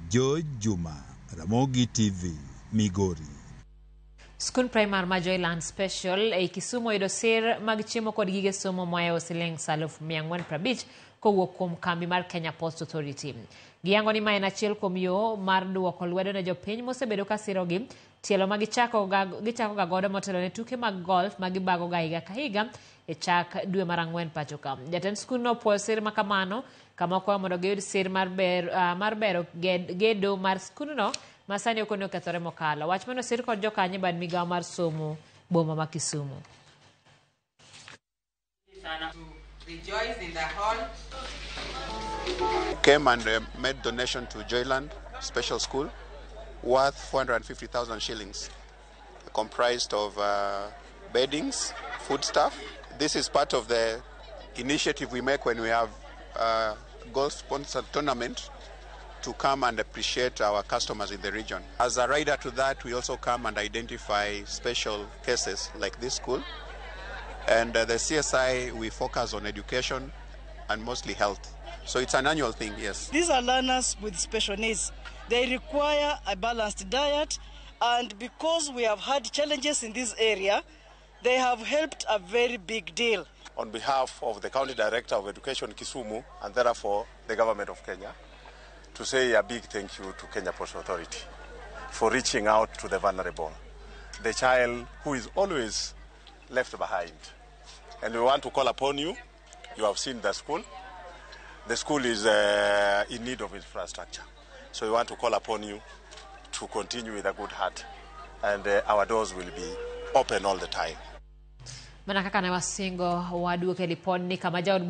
George Juma, Ramogi TV, Migori. Skund primar ma Joyland Special ei Kisumu oyudo sir mag chiemo kod gige somo mohewo siling 450,000 kowuok kuom kambi mar Kenya Post Authority. Giyango ni ma en achiel kuom yo mar duoko lwedo ne jopiny mosebedo ka sirogi tielo ma gichako ga godo motelo ne tuke mag golf ma gibago ga higa ka higa e chak dwe mar 4 pacho ka. Jatend skundno opuoyo sir ma kamano kama okwayo mondo giyud sir mar bero gedo mar skundno ma sani ok onego kethore mokalo. Wach mano sir kod jokanyo e bad migawo mar somo boma ma Kisumu. Came and made donation to Joyland Special School worth 450,000 shillings, comprised of beddings, foodstuff. This is part of the initiative we make when we have a golf sponsored tournament to come and appreciate our customers in the region. As a rider to that, we also come and identify special cases like this school. And the CSI, we focus on education and mostly health. So it's an annual thing, yes. These are learners with special needs. They require a balanced diet, and because we have had challenges in this area, they have helped a very big deal. On behalf of the County Director of Education, Kisumu, and therefore the government of Kenya, to say a big thank you to Kenya Post Authority for reaching out to the vulnerable, the child who is always left behind. And we want to call upon you. You have seen the school. The school is in need of infrastructure. So we want to call upon you to continue with a good heart, and our doors will be open all the time. Mana kaka ne wasingo waduoke lipod ni kama jaod